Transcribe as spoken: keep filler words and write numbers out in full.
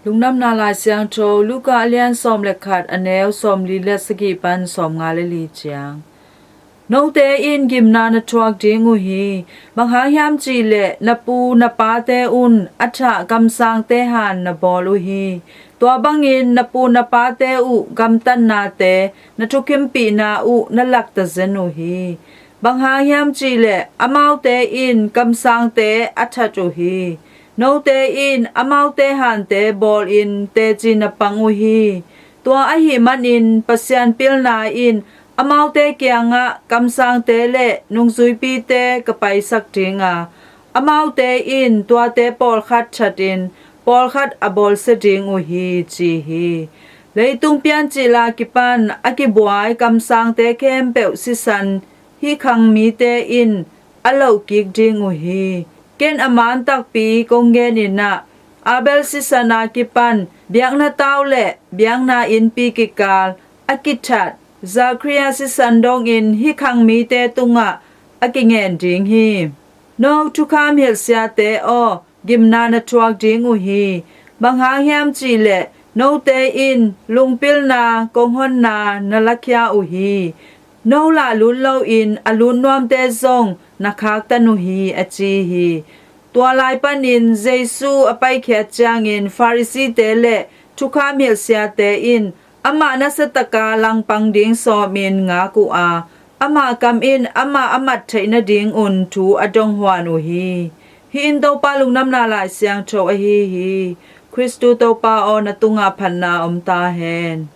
Lungdamna Lai Siangtho, Luka a lian sawm le khat, a neu sawmli le sagih pan sawmnga le li ciang. Note in gimna na thuak ding uh hi. Bang hang hiam cih leh na pu na pate un a thah kamsangte han na bawl uh hi. Tua bangin na pu na pate uh gamtatnate na thukimpihna uh na lakta zen uh hi. Bang hang hiam cih leh amaute in kamsangte a that uh hi. Note in amaute hante bawlin teci na pang uh hi. Tua ahih manin Pasian pilna in amaute kiangah kamsangte le nungzuipite ka paisak ding a, amaute in tuate pawlkhat thatin pawlkhat a bawlsia ding uh hi, ci hi. Leitung piancil a kipan a kibuai kamsangte khempeuh sisan hih khang mite in a lohkik ding uh hi. Ken a man takpi kong genin ah, Abel sisan a kipan biakna tau le biakna innpi kikal a kithat Zakhariah sisan dongin hih khang mite tungah a kingen ding hi. No thukham hilhsiate aw, gimna na thuak ding uh hi. Bang hang hiam cih leh note in lungpilna kong honna na lakhia uh hi. No lah lut loin a lut nuamte zong na khaktan uh hi, a ci hi. Tua lai panin Jesu a paikhiat ciangin Pharisee-te le thukham hilhsiate in amah nasiataka langpang ding sawmin ngak uh a, amah kam in amah a mat theih nadingun thu a donghuan uh hi. Hih in Topa Lungdamna Lai Siangtho ahi hi. Khristu Topa aw, na tungah phatna om ta hen.